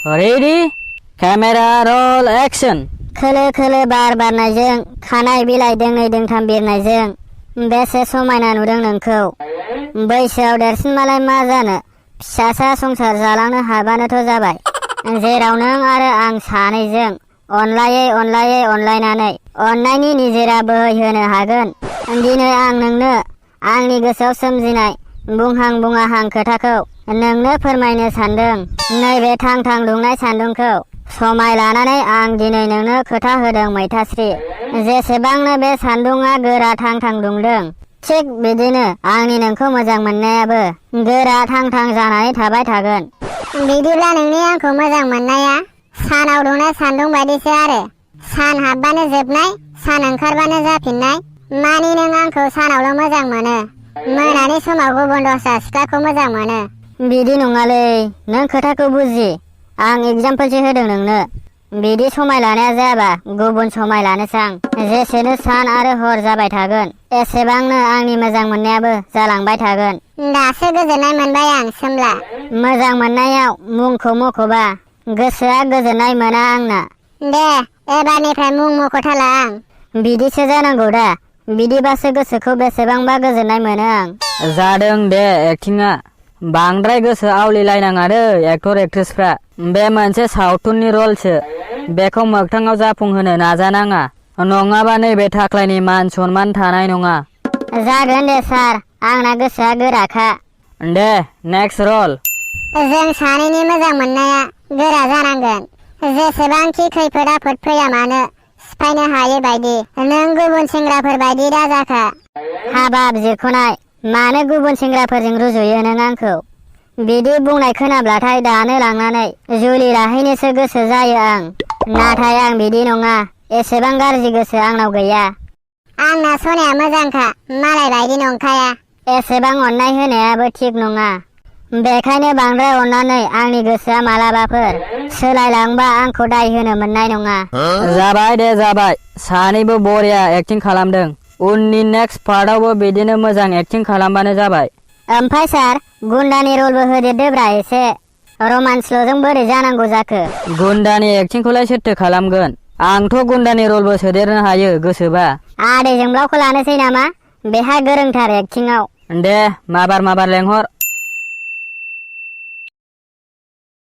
Ready camera roll action. खोलो खोलो बार बारनायजों खानाय बिलाइ दोंनै दोंथाम बिरनायजों बेसे समायना नुदों नोंखौ। बैसोआव देरसिन मालाय मा जानो, फिसासा संसार जालांनो हाबानोथ' जाबाय। जेराव नों आरो आं सानैजों अनलायै अनलायै अनलायनानै अननायनि निजोरा बोहैहोनो हागोन। दिनै आं नोंनो आंनि गोसोआव सोमजिनाय बुंहां बुङाहां खोथाखौ नोंनो फोरमायनो सानदों। नैबे थां थां दुंनाय सान्दुंखौ समाय लानानै आं दिनै नोंनो खोथा होदों मैथास्रि। जेसेबांनो बे सान्दुंआ गोरा थां थां दुंदों, थिग बिदिनो आंनि नोंखौ मोजां मोननायाबो गोरा थां थां जानानै थाबाय थागोन। बिदिब्ला नोंनि आंखौ मोजां मोननाया सानाव दुंनाय सान्दुं बायदिसो आरो। सान हाबबानो जोबनाय, सान ओंखारबानो जाफिननाय। मानि नों आंखौ सानावल' मोजां मोनो, मोनानि समाव गुबुन दस्रा सिख्लाखौ मोजां मोनो। बिदि नङालै, नों खोथाखौ बुजि। आं एगजामपोलसो होदों नोंनो। बिदि समाय लानाया जायाबा गुबुन समाय लानोसां। जेसेनो सान आरो हर जाबाय थागोन, एसेबांनो आंनि मोजां मोननायाबो जालांबाय थागोन। दासो गोजोननाय मोनबाय आं सोमला। मोजां मोननायाव मुंखौ मख'बा गोसोआ गोजोननाय मोना आंना। दे एबारनिफ्राय मुं मख'थारला आं। बिदिसो जानांगौ दा, बिदिबासो गोसोखौ बेसेबांबा गोजोननाय मोनो आं। जादों दे एक्टिंआ। बांद्राय गोसो आवलिलायनाङा दै एक्टर एक्ट्रेसफ्रा। बे मोनसे सावथुननि रलसो, बेखौ मोगथाङाव जाफुंहोनो नाजानाङा, नङाबा नैबे थाख्लायनि मान सनमान थानाय नङा। जागोन दे सार, आंना गोसोआ गोराखा। दे नेक्स्ट रल। जों सानैनि मोजां मोननाया गोरा जानांगोन। जेसेबांखि खैफोद आफोद फैया मानो सिफायनो हायै बायदि। नों गुबुन सेंग्राफोर बायदि दाजाखा। हाबाब जिरख'नाय, मानो गुबुन सेंग्राफोरजों रुजुयो नों आंखौ? बिदि बुंनाय खोनाब्लाथाय दानो लांनानै जुलि लाहैनोसो गोसो जायो आं। नाथाय आं बिदि नङा, एसेबां गाज्रि गोसो आंनाव गैया। आंना सनाया मोजांखा, मालाय बायदि नंखाया। एसेबां अननाय होनायाबो थिग नङा। बेखायनो बांद्राय अननानै आंनि गोसोआ मालाबाफोर सोलायलांबा आंखौ दाय होनो मोननाय नङा। जाबाय दे जाबाय, सानैबो बरिया एक्टिं खालामदों। उननि नेक्स्ट पार्टआवबो बिदिनो मोजां एक्टिं खालामबानो जाबाय। ओमफ्राय सार, गुन्दानि रलबो होदेरदोब्रा एसे। रमान्सल'जों बोरै जानांगौ जाखो? गुन्दानि एक्टिंखौलाय सोरथो खालामगोन? आंथ' गुन्दानि रलबो सोदेरनो हायो गोसोबा। आदै जोंब्लावखौ लानोसै नामा? बेहा गोरोंथार एक्टिंआव। दे माबार लेंहर।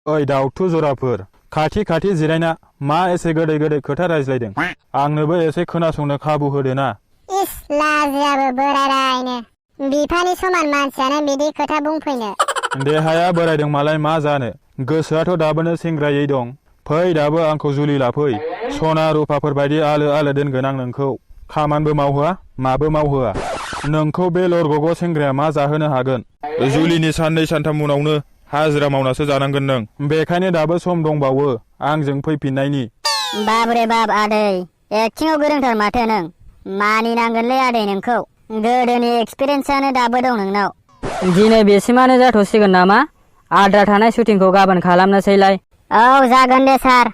ओइ दाउथु जराफोर, खाथि खाथि जिरायना मा एसे गोदै गोदै खोथा रायज्लायदों? आंनोबो एसे खोनासंनो खाबु होदो ना। इस लाजियाबो बोरायनो। बिफानि समान मानसियानो बिदि खोथा बुंफैनो। देहाया बोरायदों मालाय मा जानो, गोसोआथ' दाबोनो सेंग्रायै दं। फै दाबो आंखौ जुलि लाफै। सना रुफाफोर बायदि आलो आलो दोनगोन आं नोंखौ। खामानिबो मावहोआ, माबो मावहोआ। नोंखौ बे लरगग' सेंग्राया मा जाहोनो हागोन? जुलिनि साननै सानथाम उनावनो हाजिरा मावनासो जानांगोन नों। बेखायनो दाबो सम दंबावो आंजों फैफिननायनि। बाबरे बाब आदै, एक्टिंआव गोरोंथार माथो नों। मानिनांगोनलै आदै नोंखौ। गोदोनि एक्सपिरियेन्सआनो दाबो दं नोंनाव। दिनै बेसिमानो जाथ'सिगोन नामा? आद्रा थानाय शुटिंखौ गाबोन खालामनोसैलाय। औ जागोन दे सार।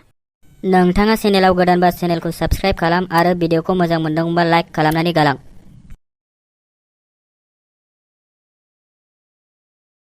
नोंथाङा चेनेलाव गोदानबा चेनेलखौ साबस्क्राइब खालाम आरो भिडिअखौ मोजां मोनदोंबा लाइक खालामनानै गालां।